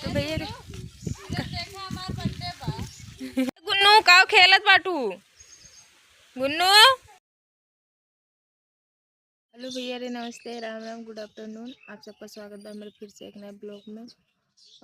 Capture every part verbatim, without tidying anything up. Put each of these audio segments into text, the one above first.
भैया रे। गुन्नू, काव खेलत बाटू? गुन्नू। हेलो भैया रे, नमस्ते, राम राम, गुड आफ्टरनून। आप सबका स्वागत बा मेरे फिर से एक नए ब्लॉग में।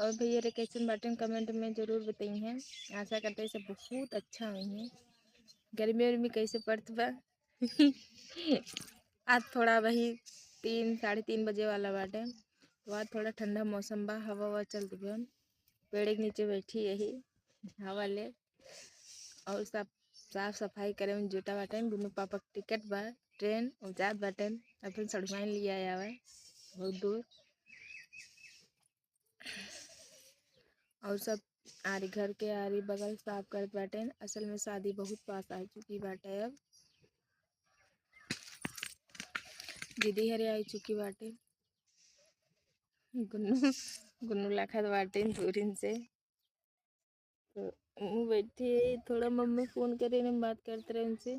और भैया रे, कैसन बाटेन, कमेंट में जरूर बताइए। आशा करते हैं सब बहुत अच्छा होइहैं। गर्मी उर्मी कैसे पड़त बा? आज थोड़ा वही तीन, साढ़े तीन बजे वाला बाटे, तो आज थोड़ा ठंडा मौसम बा, हवा ववा चलत बा। पेड़ के नीचे बैठी यही हवा ले, और सब साफ सफाई करे में जुटा बाटेन। दुनू पापा के टिकट बा, ट्रेन, उ जात बाटेन अपन सड़ुआइन लिया आवे बहुत दूर। और सब आरी घर के आरी बगल साफ करत बाटेन। असल में शादी बहुत पास आ चुकी बाटे, अब दीदी हरे आ चुकी बाटे। गुन्नू, गुन्नू लखत बाटेन दूरिन से। तो उ बैठी है, थोड़ा मम्मी फोन करे ने बात करत रहे उनसे।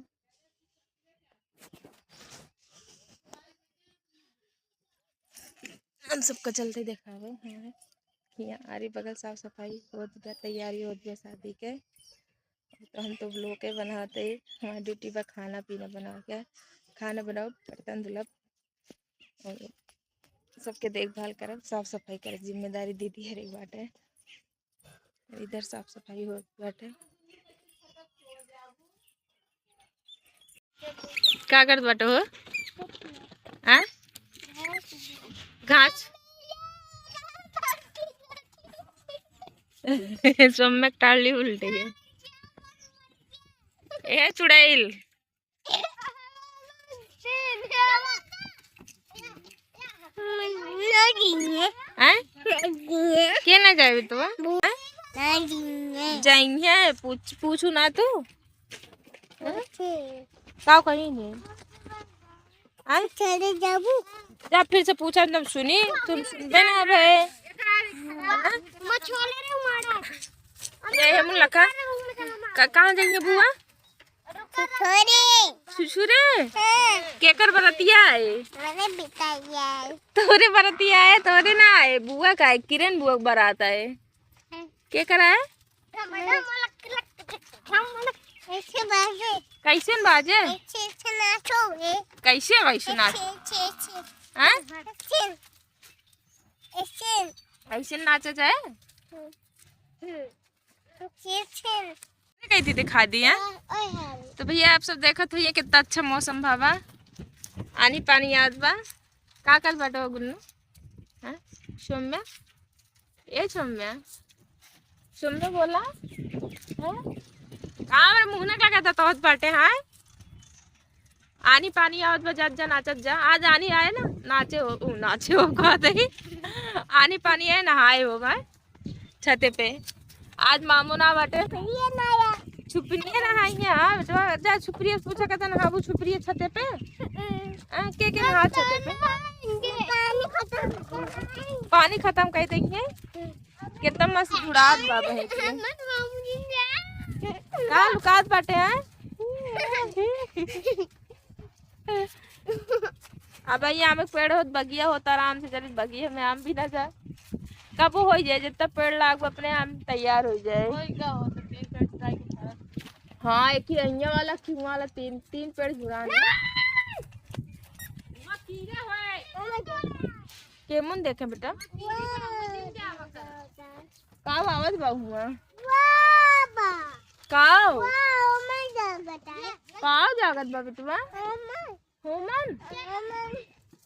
हम सबका चलते देखावे हैं। यहाँ आरी बगल साफ सफाई होत बा, तैयारी होत बा शादी के। तो हम तो ब्लॉग के बनाते, हमारी ड्यूटी बा खाना पीना बना के, खाना बनाओ, बर्तन धुलब और सबके देखभाल करब, साफ सफाई करब, जिम्मेदारी दीदी हर एक बाटे। इधर साफ सफाई होत बाटे। का करत बाटे हो? आ? घास। सोम्या के टाली उल्टी है। ए चुड़ैल। आय? के ना जावे तो? आय? जाइए, पूछ, पूछू ना तू। का कहीं नहीं। आय? चले जाबू। जा फिर से पूछा, तुम सुनी, तुम सुनबे ना भाई। मछोले रे मारा। ये हम लखा। का-, कहाँ जाइए बुआ? ससुरे। ससुरे? हाँ। केकर बरतिया है? अरे बिटिया है। तोरे बरतिया है, तोरे ना है। बुआ का है, किरण बुआ के बरात है। हाँ। केकर है? कैसे बाजे? कैसे न बाजे? ऐसे, ऐसे नाचो बे। कैसे, कैसे नाच? ऐसे, ऐसे, ऐसे। हाँ? ऐसे। ऐसे। ऐसे नाचा जाए? हम्म। हम्म। ऐसे, ऐसे। कैसे दिखा दिया? ओए, ओए, हाँ। तो भैया, आप सब देखत होइए कितना अच्छा मौसम भवा, आनी पानी आवत बा। का कल बाटे हो गुन्नू? हाँ? सोम्या? ए सोम्या, सोम्या बोला, हैं? का हमरे मुँह ना का कहता तोहत बाटे, हैं? आनी पानी आवत बा, जात जा, नाचत जा। आज आनी आए ना, नाचे हो, उ, नाचे हो कहत ही। आनी पानी आए, नहाए हो भाई छते पे। आज मामू ना बाटे। छुपनिया नहाई है, हाँ, बेटवा, जा छुपरिया पूछा कहता नहाबू छुपरिया छते पे। आ, के के नहा छते पे? पानी खत्म। पानी खत्म कर देंगे। कितना मस्त जुड़ात बा बहन के। का लुकात बाटे, हैं? अब ये आम के पेड़ होत, बगिया होत, आराम से चलित बगिया में आम भी ना जा। कबो हो जाए, जितना पेड़ लागो अपने आम तैयार हो जाए। वही का होत, तीन पेड़ ट्राई के साथ। हाँ, एक ही अहिया वाला, क्यों वाला, तीन, तीन पेड़ जुड़ा है। वो कीड़ा होए। केमन देखे बेटा? का आवाज बा हुआ? वाह, बा। का? वाह, ओ मैं जागत है। का जागत बा बेटवा? ओ मैं। होमन? होमन।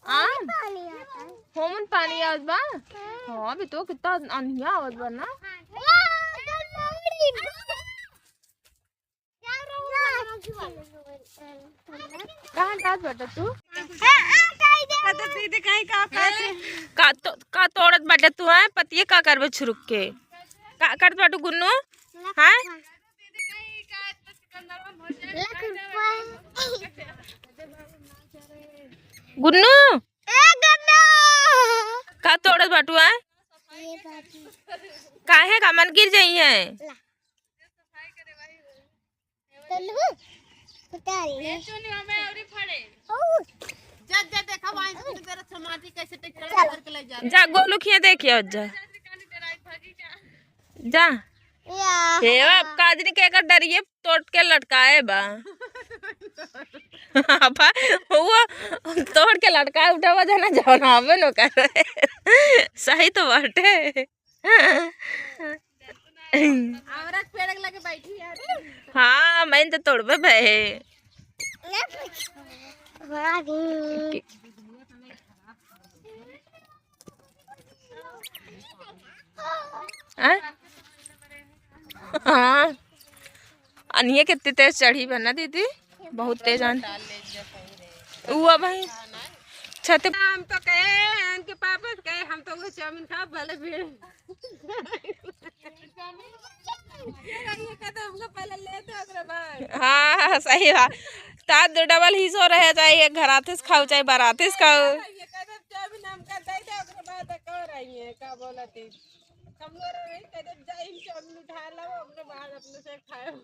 आम? पानी आता है। होमन पानी आवत बा? हाँ। हाँ, अभी तो कितना अनिया आवत बा ना? वाह, तो मम्मी। कहाँ जात बाटे तू? का तो, का तोड़त बाटे तू, हैं? पतिये का करबे छुरुक के? का करत बाटू गुन्नू? हैं? गुन्नू? ए गुन्नू! का तोड़त बाटू, हैं? काहे का मन गिर जाई है? चलू, उतार ले। जा, जा, देखा, वहाँ से मेरा समाधि कैसे ट्रैक्टर भर के ले जा। जा, गोलू खिया देखिए, जा। जा। या। हे बाप, काजनी के एकर डरिये तोड़ के लटकाए बा। अब वो तोड़ के लटकाए उठावा जाना, जौन हवे न करे। सही तो बाटे। हमरा पेड़ के लगे बैठी यार। हाँ, मैं तो तोड़बे भए। आय? हाँ। अनिया कितनी तेज चढ़ी बा ना दीदी, बहुत तेज आन। उ अब ही छत। हम तो कहे, उनके पापा से कहे, हम तो वो चाउमीन खा भले भी। ये कहे, हमको पहले ले दो, ओकरे बाद। हाँ, हाँ, सही बात। तात दो डबल हिस्सो रहे, चाहे एक घराते से खाओ, चाहे बाराते से खाओ। ये कहे, चाउमीन हमका दे दे, ओकरे बाद कह रही है, का बोलत है? हम लोग रही, कहे, जाई चाउमीन उठा लो, ओकरे बाद अपने से खाओ।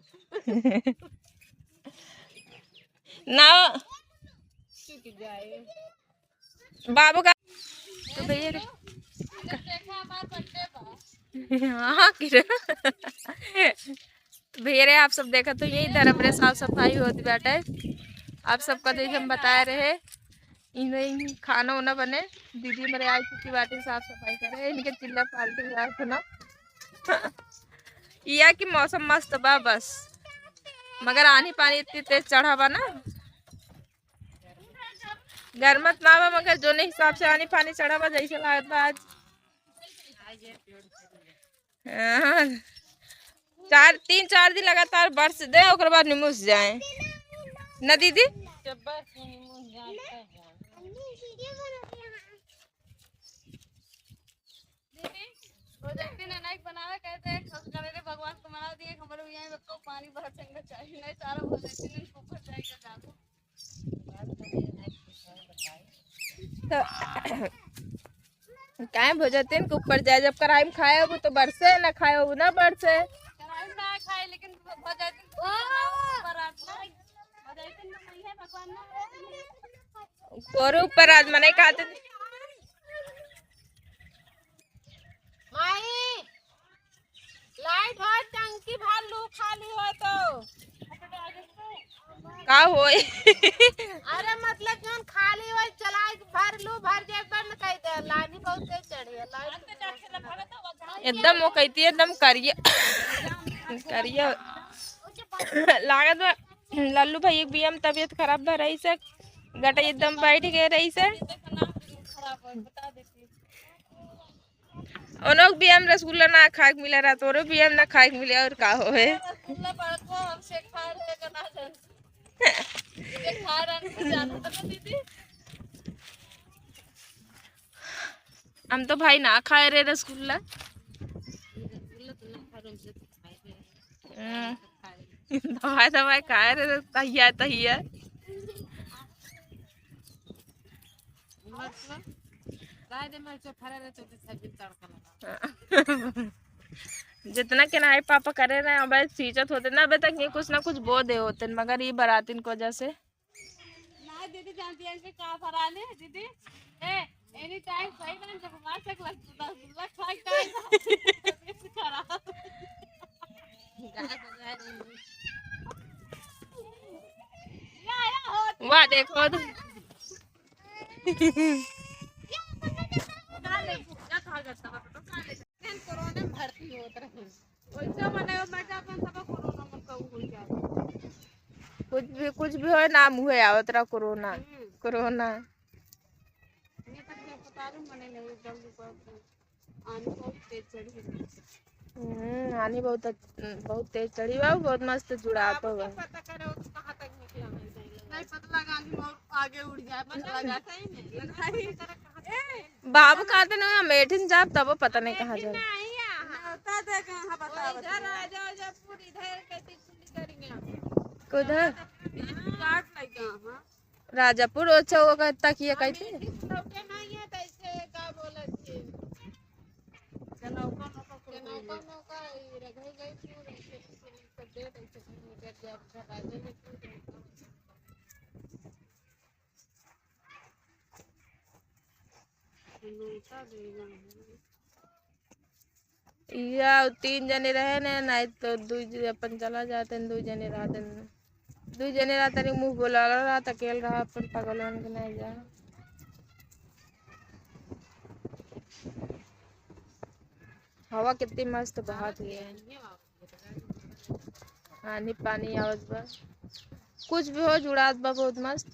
ना। चुक जाए। बाबू का तो भैया रे। हाँ, कि रे। तो भैया रे, आप सब देखा तो यही धर्म रे साफ सफाई होत बाटे। आप सबका जैसे हम बताए रहे, इन्हें खाना उना बने, दीदी मेरे आई चुकी बाटे साफ सफाई करे, इनके चिल्ला फालतू बात सुना। इया कि मौसम मस्त बा बस, मगर आनी पानी इतनी तेज चढ़ा बा ना। गरमत ना बा, मगर जोने हिसाब से आनी पानी चढ़ा बा, जैसे लागत बा आज। हाँ, चार, तीन चार दिन लगातार बरस दे, ओकर बाद निमुस जाए। ना दीदी? जब बरस निमुस जाए, तब जाए। दीदी, वो जैसे ना नाइक बनावे, कहते हैं, "खस करे रे भगवान को मना दिए, हमारे यहाँ में को पानी बहुत संगत चाहिए, नहीं सारा हो जाते हैं, ऊपर जाएगा जादू।" तो काहे भोजतिन के ऊपर जाए, जब कराई में खाए हो तो बरसे, ना खाए हो ना बरसे। कराई में ना खाए, लेकिन भोजतिन के ऊपर रात में, भोजतिन में नहीं है भगवान ना। तोरे ऊपर आज मने खाते। माई, लाइट हो, टंकी भर लू, खाली हो तो। का होई? अरे मतलब जौन खाली होई, चलाई के भर लू, भर जाए बंद कर दे। लानी बहुत तेज चढ़ी है, लाइट। एकदम वो कहती है, एकदम करिया, करिया लागत बा। लल्लू भाई एक बियम तबीयत खराब बा रही से, गटा एकदम बैठ गए रही से। ओनोक भी हम रसगुल्ला ना खाए के मिला रहा, तोरो भी हम ना खाए के मिले, और का होवे? रसगुल्ला बड़को हमसे खा रहे का ना जान। ये खा रहा नहीं जाना था ना दीदी। हम तो भाई ना खाए रहे रसगुल्ला। रसगुल्ला तो ना खा रहे, हमसे तो खाए रहे। हम्म। दवाई, दवाई खाए रहे, तहिया, तहिया। मतलब, राय दे मरचो फरे रहे तो सब्जी तड़का लगा। जितना के नाई पापा करे रहे, अब सींचत होते ना, अबे तक ये कुछ ना कुछ बो दे होते, मगर ये बरातिन की वजह से। ना दीदी जानती है इनके का फराले, दीदी? ए, एनी टाइम सही ना, जब मार तक लग, लग, लग, लग, लग, खराब। वाह, देखो तो। कोरोना में भर्ती होत रहे। वैसे मने मजा अपन सब कोरोना में कऊ हो जाए। कुछ भी, कुछ भी होए, नाम हुए आवत रहा कोरोना। हम्म। कोरोना। ये तक के पता नहीं मने नहीं जल्दी कर। आनी बहुत तेज चढ़ी है। हम्म, आनी बहुत अच्छ-, बहुत तेज चढ़ी बा, बहुत मस्त जुड़ात बा। पता करे वो कहाँ तक निकला है, नहीं लगा। नहीं, पता लगा कि वो आगे उड़ जाए, पता लगा। सही में, लगा। ए, बाबू कहते ना, हम एठिन जाब, तबो पता नहीं कहाँ जाब। नहीं, यहाँ। होता दे कहाँ, बता, वो इधर बता। आ जाओ, जब पूरी इधर के तिरछुली करेंगे हम। किधर? काट लगे, हाँ। राजापुर, अच्छा, वो कहता कि ये कहते हैं। लौटे नहीं है, तो इसे का बोलत है? जनौका नौका कुल जनौका नौका, ई रघई गई पूरी, इसे, इसे, इसे दे दे, इसे निकल जाए, उधर राजा ने क्यों दे? जनौका देगा। या तीन जने रहे ने, नाहीं तो दुइ ज-, अपन चला जाते, दुइ जने रहते ने। दुइ जने रहते ने, मुँह बोला रहा, अकेल रहा, अपन पागल बन के नाहीं जा। हवा कितनी मस्त बहात है। आनी पानी आवत बा, कुछ भी हो, जुड़ात बा बहुत मस्त।